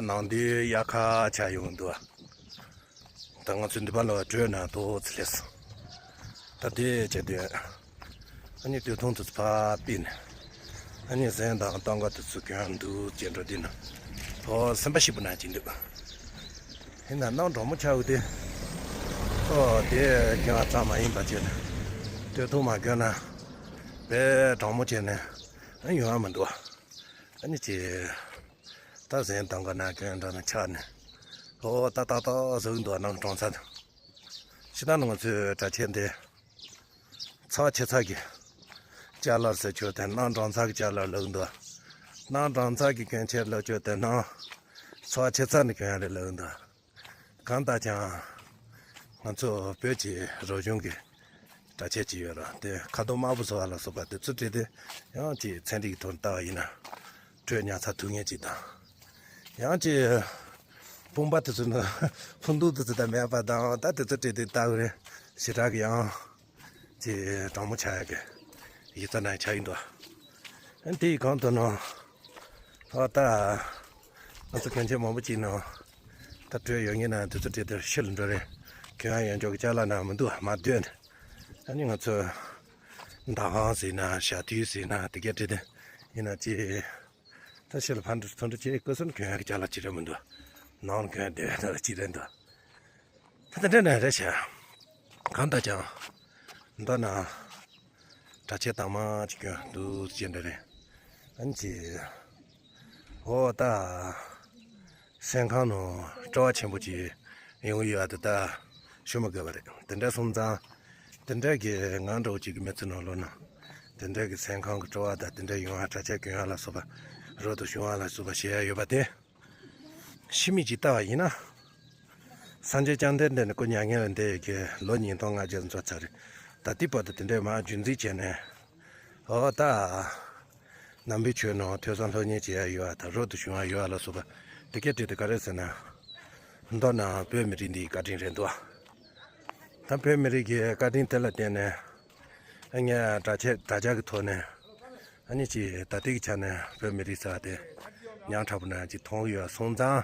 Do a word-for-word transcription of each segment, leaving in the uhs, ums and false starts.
ནང་དུ་དབྱར་ཁ་ཆགས་ཡོང་འདུག་ད་ང་ཚོ་འདི་པ་ལ་བྲོས་ན་ཏོག་ཙམ་སླེབས་སོང་། ད་དེ་བྱས་དུས། ཨ་ནི་སྟོད་ཐུང་དུ་ཕར་ཕུད་ནས། ཨ་ནི་གཟན་དང་སྟོན་ཁ་དེ་ཚོ་གྱོན་འདུག་ཅེས་འགྲོ་དུས་ན། ཨོ་སེམས་པ་སྐྱིད་པོ་ན་ཅིག་འདུག་ཡིན་ན་གནམ་གྲང་མོ་ཆགས་ཡོད་དེ། ཨོ་དེ་གྱོན་ཙམ་མ་ཡིན་པ་བྱས་ནས། སྟོད་ཐུང་མ་གྱོན་ན། དཔེ་གྲང་མོ་བྱས་ནས། ཨ་ཡོང་ཡ་མི་འདུག་ཨ་ནི་ཅི། ད་གཟན་སྟོན་ཁ་ན་གྱོན་འདྲ་ན་ཆགས་ནས། ཨོ་ད་ཏག་ཏག་ཟུག་འདུག་གནམ་གྲང་ཚ་དང་། ཕྱི་ནང་ང་ཚོའི་གྲྭ་ཆས་འདི། ཚ་བ་ཆེ་ཚ་གི་ཅ་ལག་ཟེར་ཆོག་དེ་གནམ་གྲང་ཚ་གི་ཅ་ལག་ལབ་འདུག་གནམ་གྲང་ཚ་གི་གྱོན་ཆས་ལབ་ཆོག་དེ་གནམ་ཚ་བ་ཆེ་ཚ་ནི་གྱོན་ཡ་རེད་ལབ་འདུག་གང་ལྟར་ཀྱང་ང་ཚོ་བོད་ཀྱི་རང་བྱུང་གི་གྲྭ་ཆས་ཅིག་ཡོད་ར། དེ་ཁ་དོག་དམར་པོ་བཟོ་བ་ལ་སོགས་པ་དེ་ཚོ་བྲིས་ཏེ་ཡང་ཅིག་ཚན་རིག་གི་ཐོག་ནས་ལྟ་བ་ཡིན་ན་དྲོད་ཉར་ཚགས་ཐུབ་ངེས་ཅིག་དང་། ཡང་ཅིག་དཔུང་པ་དེ་ཚོ་ནི་ཕུ་འདུག་དེ་ཚོ་ད་མེད་པ་དང་ད་དེ་ཚོ་བྲིས་ཏེ་ལྟ་བ་རེད། ཞེ་དྲག་གི་ཡང་ཅིག་གྲང་མོ་ཆགས་ཡ་གི་ཡིག་ཚང་ནང་ཆགས་ཡིན་འདུག་ཨ་དེ་ཡི་གང་དུ་ནང་ཨ་ད་ང་ཚོ་གྱོན་ཆས་མང་པོ་ཅིག་ནང་ད་དྲོད་ཡོད་ངེས་ན་དེ་ཚོ་བྲིས་ཏེ་ཕྱི་ལ་འགྲོ་རེད། གྱོན་ཡ་ཡོད་འཇོག་གི་ཅ་ལག་ན་མི་འདུག་མ་སྡོད་ནས། ཨ་ནི་ང་ཚོ་མདའ་ཁང་ཟེར་ན་ཞྭ་ཐུད་ཟེར་ན་དེ་གས་བྲིས་ཏེ་ཡིན་ན་ཅི། ད་ཕྱི་ལ་ཕར་འགྲོ་ཚུར་འགྲོ་བྱེད་དགོས་སོང་གྱོན་ཡ་གི་ཅ་ལག་ཅི་རེད་མི་འདུག་ནང་ལ་གྱོན་བསྡད་ཡ་ཅི་རེད་འདུག་ད་དེ་འདྲ་ན་རེད་ཤག་གང་ལྟར་ཀྱང་མདོར་ན་གྲྭ་ཆས་དྭངས་མ་ཅིག་གྱོན་འདུག་ཅེས་འདྲ་རེད། ཨ་ནི་ཅི། ཨོ་ད། སེམས་ཁམས་ནང་སྤྲོ་བ་ཆེན་པོ་ཅིག་ཡོང་གི་ཡོད་པ་དེ་ད་ཞུ་མི་དགོས་པ་རེད། དེ་འདྲ་སོང་ཙང་། དེ་འདྲ་གི་ང་འདྲ་བོ་ཅིག་གི་མི་ཚེ་ནང་ལོགས་ན། དེ་འདྲ་གི་སེམས་ཁམས་ཀྱི་སྤྲོ་བ་དང་དེ་འདྲ་ཡོང་བ་གྲྭ་ཆས་གྱོན་ཡ་ལ་སོགས་པ། རོལ་དུ་ཕྱུང་བ་ལ་སོགས་པ་བྱེད་ཡ་ཡོད་པ་དེ། ཕྱི་མིག་ཅིག་ལྟ་བ་ཡིན་ན། སངས་རྒྱས་བཅོམ་ལྡན་འདས་ནི་སྐུ་མྱ་ངན་ལས་འདས་ཡོད་ཀྱི་ལོ་ཉིས་སྟོང་ལྔ་བརྒྱ་འགྲོ་ཚར་རེད། ད་ལྟའི་བར་དུ་དེ་འདྲའི་མར་རྒྱུན་འཛིན་བྱས་ནས། ཨོ་ད། ནང་པའི་ཆོས་ནང་ཐོས་བསམ་སློབ་གཉེར་བྱེད་ཡ་ཡོད་པ་དང་རོལ་དུ་ཕྱུང་བ་ཡོད་པ་ལ་སོགས་པ་དེ་སྐད་བྲིས་ཏེ་ག་རེ་ཟེར་ན། མདོར་ན་བོད་མི་རིགས་འདིའི་བཀའ་དྲིན་རེད་འདུག་ད་བོད་མི་རིགས་ཀྱི་བཀའ་དྲིན་དེ་ལ་བརྟེན་ནས། ངས་དྲ་ཆ་དྲ་རྒྱ་གི་ཐོག་ནས། ཨ་ནི་ཅིག་ད་ལྟའི་གི་ཆ་ནས་བོད་མི་རིགས་ཟེར་བ་དེ། ཉག་ཕྲ་པོ་ན་ཅིག་མཐོང་གི་ཡོད་སོང་ཙང་།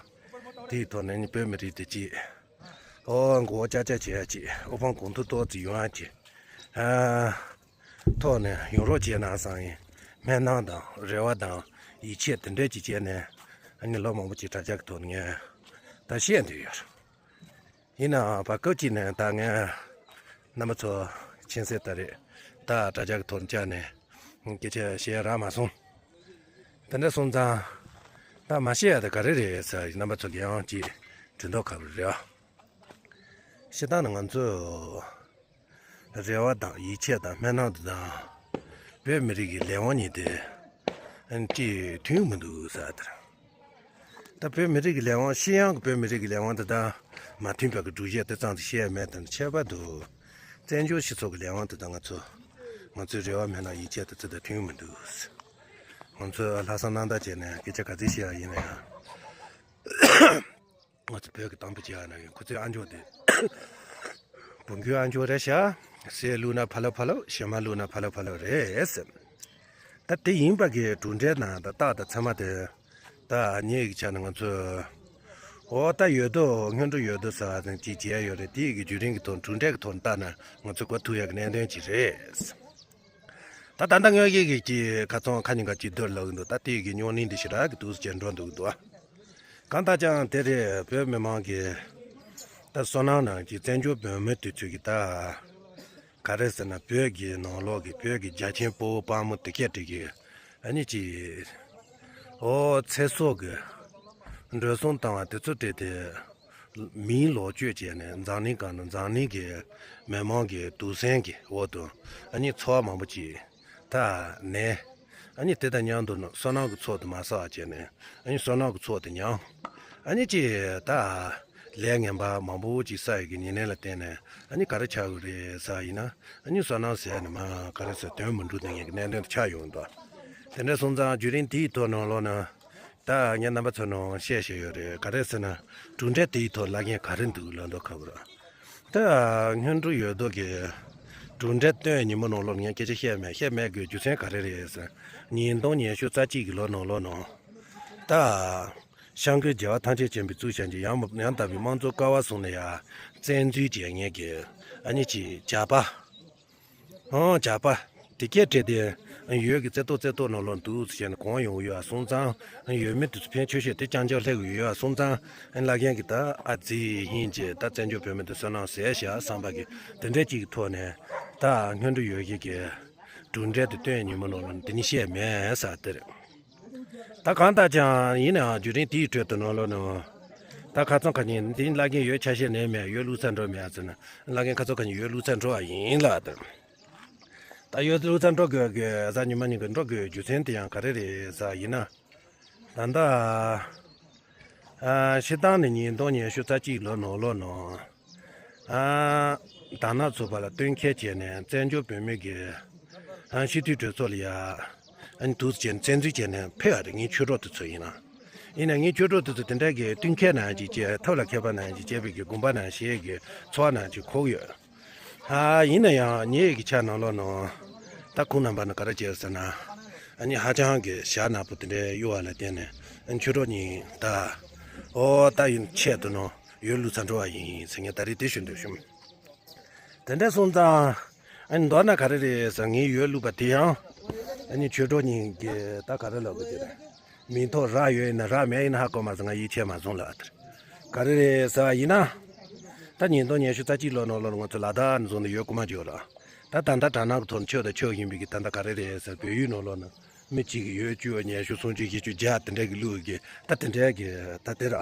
དེའི་ཐོག་ནས་ནི་བོད་མི་རིགས་དེ་ཅིག་ཨོ་མགོ་བོ་ཅག་ཅག་བྱེད་ཡ་ཅིག་དབུ་འཕང་གོང་མཐོ་ཏོག་ཙམ་ཡོང་ཡ་ཅིག་ཨ། ཐོག་ནས་ཡོང་རོགས་བྱས་ན་བསམ་ཡིན། སྨོན་ལམ་དང་རེ་བ་དང་ཡིད་ཆེས་དེ་འདྲས་ཅིག་བྱས་ནས་ཨ་ནི་ལོ་མང་པོ་ཅིག་དྲ་རྒྱ་གི་ཐོག་ནས་ངས་ད་བཤད་འདོད་ཡོད། ཡིན་ནའང་བར་སྐབས་ཅིག་ནས་ད་ངས་རྣམ་པ་ཚོ་མཁྱེན་གསལ་ལྟར་རེད། ད་དྲ་རྒྱ་གི་ཐོག་ནས་བཅར་ནས་སྐད་ཆ་བཤད་རག་མ་སོང་། དེ་འདྲ་སོང་ཙང་། ད་མ་བཤད་ཡ་ད་ག་རེ་རེད་ཟེར་རྣམ་པ་ཚོ་གི་ཡང་ཅིག་དྲི་མདོག་ཁ་པོ་རེད། བཤད་སྟངས་ནི་ང་ཚོས་རེ་བ་དང་ཡིད་ཆེས་དང་སྨོན་ལམ་དེ་དང་། བོད་མི་རིགས་ཀྱི་ལས་དབང་གཉིས་དེ་ཅིག་མཐུན་མི་འདུག་ཟེར་དེར། ད་བོད་མི་རིགས་ཀྱི་ལས་དབང་ཤི་ཡང་གི་བོད་མི་རིགས་ཀྱི་ལས་དབང་དེ་དང་མ་མཐུན་པ་གི་སྒྲུབ་བྱེད་དེ་ཙམ་དུ་བཤད་ཡ་མེད་དང་ཁྱད་པར་དུ། བཙན་བྱོལ་སྤྱི་ཚོགས་ཀྱི་ལས་དབང་དེ་དང་ང་ཚོ། ང་ཚོའི་རེ་བ་སྨོན་ལམ་ཡིད་ཆེས་དེ་ཚོ་དང་མཐུན་མི་འདུག་ང་ཚོས་ལྷག་བསམ་རྣམ་དག་བྱས་ནས་སྐད་ཆ་ག་ཚོད་བཤད་ཡ་ཡིན་ན་ཡང་། ང་ཚོ་བོད་ཀྱི་དམ་པའི་ཆོས་ནང་ཡང་ཁོ་ཚོའི་ཨ་མཆོག་དེ། བོད་ཀྱི་ཨ་མཆོག་རེད་ཤག་ཟས་བླུགས་ན་ཕ་ལོ་ཕ་ལོ། ཞིམ་མ་བླུགས་ན་ཕ་ལོ་ཕ་ལོ་རེད་ཟེར། ད་དེ་ཡིན་པ་གི་གྲུབ་འབྲས་དང་ད་རྟགས་དང་མཚན་མ་དེ། ད་ངེད་ཀྱི་ཆ་ནས་ང་ཚོས། འོ་ད་ཡོད་དོ་སྔོན་འགྲོ་ཡོད་དོ་ཟེར་བ་ཅིག་བྱས་ཡོད་རེད། དེ་ཡི་གི་བརྒྱུད་རིམ་གྱི་ཐོག་གྲུབ་འབྲས་ཀྱི་ཐོག་ནས་བལྟས་ན་ང་ཚོས་གོ་ཐུབ་ཡག་གི་གནད་དོན་ཅིག་རེད། ད་ད་ལྟ་ངོས་ཀྱི་གི་ཀྱི་ཁ་ཚོན་ཁ་ཉིན་ག་ཅིག་སྡུར་ལབ་གི་འདུག་ད་དེ་ཡི་གི་རྙོག་གླེང་འདི་ཞེ་དྲག་གི་འདུག་ཅེས་འགྲོ་འདུག་གི་འདུག་གང་ལྟར་ཀྱང་དེ་རེད། བོད་མི་མང་གི་ད་བསོད་ནམས་ནང་གི་བཙན་བྱོལ་བོད་མི་དེ་ཚོ་གི་ད་ག་རེ་ཟེར་ན་བོད་ཀྱི་ནང་ལོགས་ཀྱི་བོད་ཀྱི་རྒྱ་ཆེན་དཔའ་བོ་དཔའ་མོ་དེ་སྐད་དེ་གི་ཨ་ནི་ཅི་ཨོ་ཚེ་སྲོག་གི་འགྲོ་སོང་བཏང་བ་དེ་ཚོ་དེ་དེ། མིའི་ལོག་སྤྱོད་བྱས་ནས་འཛམ་གླིང་སྒང་ནས་འཛམ་གླིང་གི་མི་མང་གི་སྡུག་སྲན་གྱི་འོག་ཏུ་ཨ་ནི་འཚོ་བ་མང་པོ་ཅིག་ད་ནས་ཨ་ནི་དེ་དང་མཉམ་དུ་བསོད་ནམས་ཀྱི་ཚོགས་དེ་མར་བསགས་བྱས་ནས་ཨ་ནི་བསོད་ནམས་ཀྱི་ཚོགས་དེ་མྱངས་ཨ་ནི་ཅི་ད་ལས་ངན་པ་མང་པོ་ཅིག་བསགས་ཡོད་ཀྱི་ཉེ་གནས་ལ་བརྟེན་ནས་ཨ་ནི་ག་རེ་ཆགས་ཀྱི་རེད་ཟེར་ཡིན་ན་ཨ་ནི་བསོད་ནམས་ཟེར་ནས་མ་ག་རེ་ཟེར་དོན་མི་འགྲུབ་ནས་ངེད་ཀྱི་གནད་དོན་དེ་ཆགས་ཡོང་འདུག་དེ་འདྲ་སོང་ཙང་བརྒྱུད་རིམ་དེའི་ཐོག་ནང་ལོགས་ན། ད་ངས་རྣམ་པ་ཚོ་ནང་བཤད་བཤད་ཡོད་རེད། ག་རེ་ཟེར་ན་གྲུབ་འབྲས་དེའི་ཐོག་ལབ་མཁན་ག་རེ་འདུག་ལབ་མདོག་ཁ་པོ་རེད། ད་སྔོན་འགྲོ་ཡོད་མདོག་གི་གྲུབ་འབྲས་སྟོན་ཉིན་མོ་ནང་ལོགས་ངས་སྐད་ཆ་བཤད་མེད་བཤད་མེད་དགོས་རྒྱུ་མཚན་ག་རེ་རེད་ཟེར། ཉིས་སྟོང་ཉི་ཤུ་རྩ་གཅིག་གི་ལོ་ནང་ལོགས་ནང་ད་ ཤང་ཀུའི་རྒྱལ་བ་ཐམས་ཅད་མཁྱེན་པའི་གཙུག་བྱང་གི་ཡང་ཡང་དག་པའི་དམངས་གཙོ་ཀ་བ་བཟུང་ནས་ཡ་བཙན་འཛུལ་བྱས་ངེས་ཀྱི་ཨ་ནི་ཅིག་ཇག་པ། ཨོ་ཇག་པ། དེ་སྐད་བྲིས་ཏེ་ཡོད་ཀྱི་རྩེ་ཏོག་རྩེ་ཏོག་ནང་ལོགས་འདུག་ཟེར་ནས་གང་ཡོང་ཡོད་ཨ་སོང་ཙང་ཡོད་མི་དེ་ཚོ་ཕན་ཆོད་ཤེས་དེ་རྐྱང་རྐྱང་སླེབས་ཀྱི་ཡོད་ཨ་སོང་ཙང་བླ་རྒན་གྱི་ད་ཨ་ཙི་ཡིན་གྱི་ད་བཙན་བྱོལ་བོད་མི་དེ་བསོད་ནམས་ཟད་བཞག་བསམ་པ་གི་དེ་འདྲ་ཅིག་གི་ཐོག་ནས་ད་སྔོན་འགྲོ་ཡོད་ཀྱི་གི་གྲུབ་འབྲས་དེ་སྟོན་ཉིན་མོ་ནང་ལོགས་ནས་དེ་ནི་བཤད་མེད་ཟེར་དེ་རེད། ད་གང་ལྟར་ཀྱང་ཡིན་ནའང་བརྒྱུད་རིམ་དེའི་ཁྲོད་དུ་ནང་ལོགས་ནང་། ད་ཁ་ཚང་ཁ་ཉིན་འདི་བླ་རྒན་ཡོད་ཆ་ཤས་ནས་མེད་ཡོད་ལུགས་ཚར་འགྲོ་མེད་ཟེར་ན་བླ་རྒན་ཁ་ཚང་ཁ་ཉིན་ཡོད་ལུགས་ཚར་འགྲོ་བ་ཡིན་ལ་ད། ད་ཡོད་ལུགས་ཚར་འགྲོ་དགོས་དགོས་ཟ་ཉི་མ་ཉིན་གི་འགྲོ་དགོས་རྒྱུ་མཚན་དེ་ཡང་ག་རེ་རེད་ཟ་ཡིན་ན། ད་ལྟ། ཨ་ཕྱི་ཐང་ནས་ཉིས་སྟོང་ཉི་ཤུ་རྩ་གཅིག་ལོ་ནང་ལོགས་ནང་། ཨ་དར་ནག་ཚོགས་པ་ལ་བསྟུན་མཁས་བྱས་ནས་བཙན་བྱོལ་བོད་མི་གི་ཨ་སྤྱི་འཐུས་གྲོས་ཚོགས་ལ་ཡ་ཨ་ནི་དུས་ཚོད་བཙན་འཛུལ་བྱས་ནས་ཕེབས་ཡ་རེད། ངའི་ཆོས་གྲོགས་དེ་ཚོ་ཡིན་ན། ཡིན་ན་ངའི་ཆོས་གྲོགས་དེ་ཚོ་དེ་འདྲ་གི་བསྟུན་མཁས་ནང་ཅིག་བྱས་ཐབས་ལ་མཁས་པ་ནང་ཅིག་བྱས་པའི་གི་དགོངས་པ་ནང་བཞེས་གི་ཚོར་བ་ནང་ཅིག་འཁོར་ཡོད། ཨ་ཡིན་ན་ཡང་ངེད་ཀྱི་ཆ་ནང་ལོགས་ནང་ད་ཁོང་རྣམ་པ་ནི་ག་རེ་བྱས་ཟེར་ན། ཨ་ནི་ཧ་ཅང་གི་ཞྭ་ནག་པོ་དེ་འདྲའི་གཡོ་བ་ལ་བརྟེན་ནས་ཨ་ནི་ཆོས་གྲོགས་གཉིས་ད་ཨོ་ད་ཡིན་ཆེད་དུ་ནང་ཡོད་ལུགས་ཚར་འགྲོ་བ་ཡིན་ཟེར་ངས་ད་རེས་དེ་ཞུ་འདོད་བྱུང་། དེ་འདྲ་སོང་ཙང་ཨ་ནི་མདོར་ན་ག་རེ་རེད་ཟེར་ངས་ཡོད་ལུགས་པ་དེ་ཡང་ཨ་ནི་ཆོས་གྲོགས་གཉིས་ཀྱི་ད་ག་རེ་ལབ་དགོས་ཀྱི་རེད། མིང་ཐོ་རག་ཡོད་ཡིན་ན་རག་མེད་ཡིན་ན་ཧ་གོ་མ་སོང་། ང་ཡིད་ཆེས་མ་སོང་ལ་ཨ་དེར་ག་རེ་རེད་ཟེར་བ་ཡིན་ན། ད་ཉིས་སྟོང་ཉི་ཤུ་རྩ་གཅིག་ལོ་ནང་ལོགས་ང་ཚོ་ལ་དྭགས་ནས་བཟུང་ནས་ཡོད་དགོས་མ་བརྗོད་ལ། ད་ད་ལྟ་དྲ་ནང་གི་ཐོག་ནས་ཆོས་དང་ཆོས་ཡིན་པའི་གི་ད་ལྟ་ག་རེ་རེད་ཟེར་བོད་ཡིག་ནང་ལོགས་ན་མི་གཅིག་གིས་ཡོད་བཅུ་ཉི་ཤུ་སུམ་ཅུ་བཞི་བཅུ་བརྒྱ་དེ་འདྲ་གི་ལུགས་ཀྱི་ད་དེ་འདྲ་གི་ད་དེ་ར།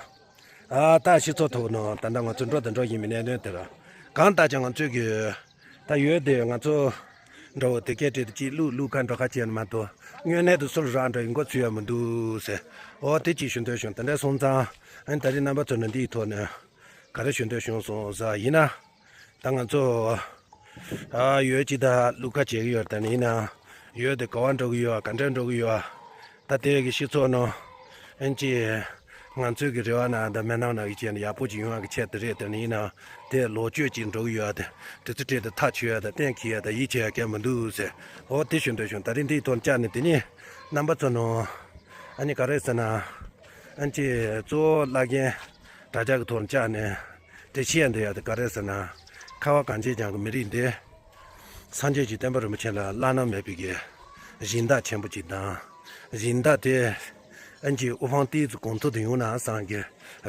ཨ་ད་སྤྱི་ཚོགས་ཐོག་ནང་ད་ལྟ་ང་ཚོ་འགྲོ་དང་འགྲོ་བཞིན་པའི་གནད་དོན་དེ་ར། གང་ལྟར་ཀྱང་ང་ཚོས་གི་ད་ཡོད་དེ་ང་ཚོ་འདྲ་བོ་དེ་སྐད་བྲིས་ཏེ་གཅིག་བླུག་བླུག་ཁ་འགྲོ་ཁ་བྱས་ན་མ་གཏོགས་དངོས་གནས་དུ་སུར་རག་འགྲོ་ཡི་མགོ་ཚོས་ཡ་མི་འདུག་ཟེར། འོ་དེ་གཅིག་ཞུ་འདོད་བྱུང་། དེ་འདྲ་སོང་ཙང་ཨ་ནི་ད་རེས་རྣམ་པ་ཚོ་ནི་འདིའི་ཐོག་ནས་ག་རེ་ཞུ་འདོད་བྱུང་སོང་ཟེར་ཡིན་ན། ད་ང་ཚོ་ཨ་ཡོད་ཅིག་ད་བླུག་ཁ་བྱེད་ཀྱི་ཡོད་རེད། ད་ནི་ཡིན་ན་ཡོད་དེ་ག་བ་འགྲོ་གི་ཡོད་ག་འདྲ་འགྲོ་གི་ཡོད། ད་དེ་གི་སྤྱི་ཚོགས་ནང་ཨ་ནི་ཅི། ང་ཚོའི་གི་རེ་བ་ན་ད་སྨོན་ལམ་ན་གི་བྱས་ནས་ཡག་པོ་ཅིག་ཡོང་ཡག་གི་ཆེད་དུ་རེད། དེ་ནི་ཡིན་ན་དེ་ལོག་སྤྱོད་ཅིག་འགྲོ་གི་ཡོད་དེ་དེ་ཚོ་བྲིས་ཏེ་ཐག་ཆོད་ཡ་ད་གཏན་འཁེལ་ཡ་ད་ཡིད་ཆེས་ཡ་གལ་མི་འདུག་ཟེར། འོ་དེ་ཞུ་འདོད་བྱུང་། ད་རིང་འདིའི་ཐོག་བཅར་ནས་དེ་ནི་རྣམ་པ་ཚོ་ནང་ཨ་ནི་ག་རེ་ཟེར་ན་ཨ་ནི་ཅི་གཙོ་བོ་བླ་རྒན་དྲ་རྒྱ་གི་ཐོག་བཅར་ནས་དེ་བཤད་འདོད་ཡ་དེ་ག་རེ་ཟེར་ན་ཁ་བ་གངས་ཅན་ལྗོངས་ཀྱི་མི་རིགས་འདི། སངས་རྒྱས་ཀྱི་བསྟན་པ་རིན་པོ་ཆེ་ལ་བླ་ན་མེད་པའི་གི་སྦྱིན་བདག་ཆེན་པོ་ཅིག་དང་། སྦྱིན་བདག་དེ་ཨན་ཅིག་དབུ་འཕང་ཏིག་ཙམ་གོང་མཐོ་དུ་ཡོང་ན་བསམ་གི་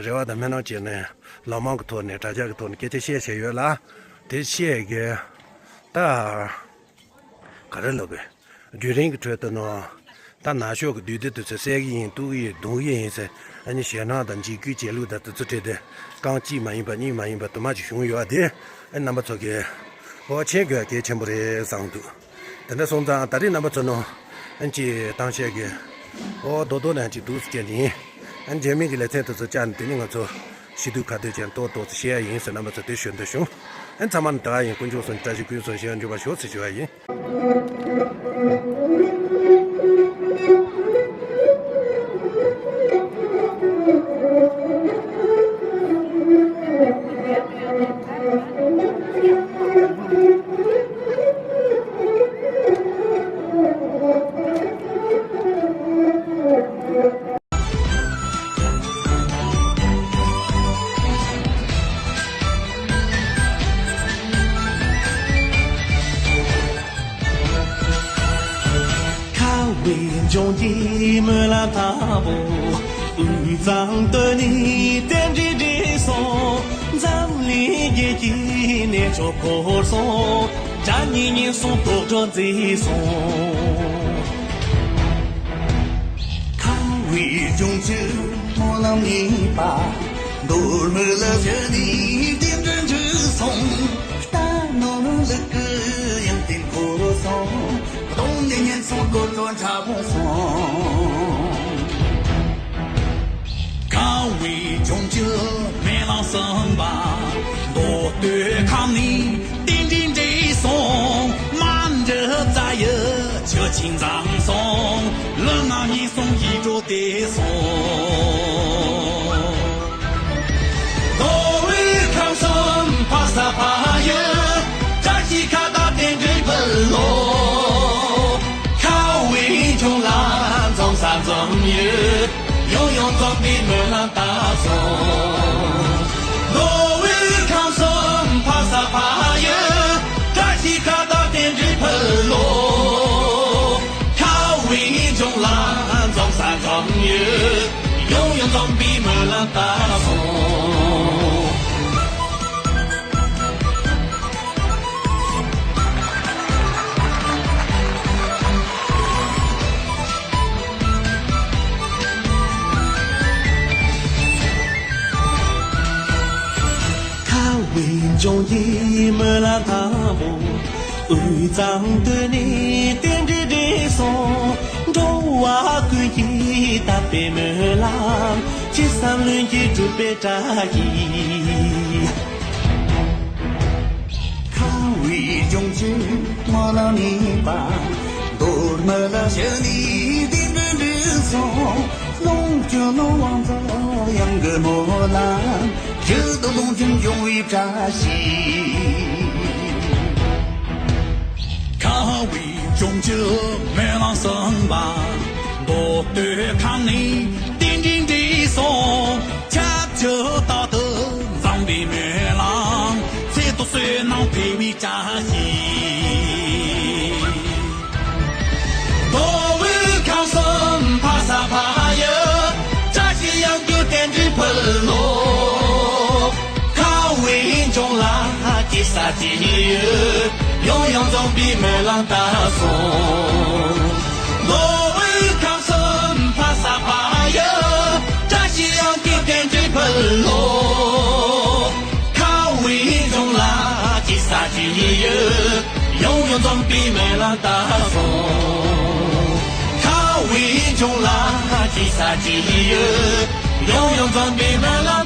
རེ་བ་དང་སྨོན་ལམ་བྱས་ནས་ལམ་མང་གི་ཐོག་ནས་དྲ་རྒྱ་གི་ཐོག་ནས་སྐད་ཆ་བཤད་བཤད་ཡོད་ལ། དེ་བཤད་གི་ད་ག་རེ་ལབ་པས་བརྒྱུད་རིམ་གྱི་ཁྲོད་དུ་ནོ། ད་ནག་ཕྱོགས་ཀྱི་བདུད་སྡེ་དེ་ཚོས་བསད་ཀྱི་ཡིན། གཏུབ་ཀྱི་ཡིན། རྡུང་གི་ཡིན་ཟེར། ཨ་ནི་ཞེད་སྣང་དང་འཇིགས་སྐུལ་བྱེད་ལུགས་དང་དེ་ཚོ་འཕྲད་དེ་རྐང་གཅིག་མ་ཡིན་པ་གཉིས་མ་ཡིན་པ་དུ་མ་ཅིག་བྱུང་ཡོད་དེ། ཨ་རྣམ་པ་ཚོ་གིས་འོ་མཁྱེན་དགོས་གལ་ཆེན་པོ་རེད་བསམ་འདུག་དེ་འདྲ་སོང་ཙང་ད་རེས་རྣམ་པ་ཚོ་ནོ། ཨ་ནི་ཅིག་བཏང་བཤད་ཀྱི་འོ་རྡོག་རྡོག་ནང་ཅིག་འདུག་སེ་བྱས་ནི་ཡིན། ཨ་ནི་རྗེས་མའི་གི་ལེ་ཚན་དེ་ཚོ་བཅར་ནས་དེ་ནི་ང་ཚོ་ཤི་དུས་ཁ་དོད་ཅན་ཏོག་ཏོག་ཙམ་བཤད་ཡ་ཡིན་ཟེར་རྣམ་པ་ཚོ་དེ་ཞུ་འདོད་བྱུང་། ཨ་ནི་ཚང་མ་ནི་ད་ཡིན། དཀོན་མཆོག་གསུམ་བཀྲ་ཤིས་ཀུན་སོང་ཞེས་འཇུག་པར་ཤོག་ཟེར་ཞུ་བ་ཡིན། ཁ་བའི་ལྗོངས་ཀྱི་སྨོན་ལམ་ལྟ་བུ། དབུས་གཙང་སྟོད་ནས་རྟེན་འབྲེལ་འགྲིག་སོང་། འཛམ་གླིང་རྒྱལ་གྱི་གནས་མཆོག་འཁོར་སོང་། དགྲ་གཉེན་ཉེན་སོང་དུག་སྦྲུལ་འཛིན་སོང་། ཁམས་པའི་ལྗོངས་ཀྱི་སྨོན་ལམ་གཉིས་པ། མདོ་སྨད་ལ་བཞུད་ནས་རྟེན་འབྲེལ་འགྲིག་སོང་། རྟ་ནོར་ལུག་གི་ཡང་རྟེན་འཁོར་སོང་། གདོང་ནས་ཉེན་སོང་དུག་སྦྲུལ་ཁྲ་བོ་སོང་། ཁམས་པའི་ལྗོངས་ཀྱི་སྨོན་ལམ་གསུམ་པ། མདོ་སྟོད་ཁམས་ནས་རྟེན་འབྲེལ་འགྲིག་སོང་། རྨ་འབྲི་རྩ་ཡི་ཆུ་ཆེན་འཛོམས་སོང་། ལུས་ངག་ཉེན་སོང་ཡིད་འགྲོ་བདེ་སོང་། མདོ་དབུས་ཁམས་གསུམ་ཕ་ས་ཕ་ཡུལ། བཀྲ་ཤིས་ཁ་བརྡ་རྟེན་འབྲེལ་འཕུར་ལོ། ཁམས་པའི་ལྗོངས་ལ་འཛོམས་ས་འཛོམས་ཡུལ། ཡང་ཡང་ འཛོམས་པའི་སྨོན་ལམ་བཏབ་སོང་། མདོ་དབུས་ཁམས་གསུམ་འཕགས་ས་འཕགས་ཡུལ། བཀྲ་ཤིས་ཁ་བཏགས་རྟེན་འབྲེལ་ཕུལ་ལོ། ཁ་བའི་ལྗོངས་ལ་འཛོམས་ས་འཛོམས་ཡུལ། ཡང་ཡང་འཛོམས་པའི་སྨོན་ལམ་བཏབ་སོང་། ཁ་བའི་ལྗོངས་ཀྱི་སྨོན་ལམ་དང་པོ། དབུས་གཙང་སྟོད་ནས་རྟེན་འབྲེལ་འགྲིག་སོང་། འགྲོ་བ་ཀུན་གྱིས་བཏབ་པའི་སྨོན་ལམ། ཅི་བསམ་ལྷུན་གྱིས་འགྲུབ་པའི་བཀྲ་ཤིས། ཁ་བའི་ལྗོངས་ཀྱི་སྨོན་ལམ་ནི་པ། མདོ་སྨད་ལ་བཞུགས་ནས་རྟེན་འབྲེལ་འགྲིག་སོང་། ལོངས་སྤྱོད་ནོར་དབང་འཛོམས་གཡང་གི་སྨོན་ལམ། ཡུལ་དུ་ལོངས་སྤྱོད་འབྱུང་བའི་བཀྲ་ཤིས། ཁ་བའི་ལྗོངས་ཀྱི་སྨོན་ལམ་གསུམ་པ། མདོ་སྟོད་ཁམས་ནས་རྟེན་འབྲེལ་འགྲིག་སོང་། ཆབས་ཅིག་རྟག་ཏུ་འཛོམས་པའི་སྨོན་ལམ། ཚེ་ཐུབ་བསོད་ནམས་འཕེལ་བའི་བཀྲ་ཤིས། མདོ་དབུས་ཁམས་གསུམ་འཕགས་ས་འཕགས་ཡུལ། བཀྲ་ཤིས་གཡང་རྒྱུད་རྟེན་འབྲེལ་ཕུལ་ལོ། ཁ་བའི་ལྗོངས་ལ་སྐྱེ་ས་སྐྱེ་ཡུལ། ཡང་ཡང་འཛོམས་པའི་སྨོན་ལམ་བཏབ་སོང་། མདོ་དབུས་ཁམས་གསུམ་འཕགས་ས་འཕགས་ཡུལ། བཀྲ་ཤིས་གཡང་རྒྱུད་རྟེན་འབྲེལ་ཕུལ་ལོ། ཁ་བའི་ལྗོངས་ལ་སྐྱེ་ས་སྐྱེ་ཡུལ། ཡང་ཡང་འཛོམས་པའི་སྨོན་ལམ་བཏབ་སོང་། ཁ་བའི་ལྗོངས་ལ་སྐྱེ་ས་སྐྱེ་ཡུལ། ཡང་ཡང་འཛོམས་པའི་སྨོན་ལམ།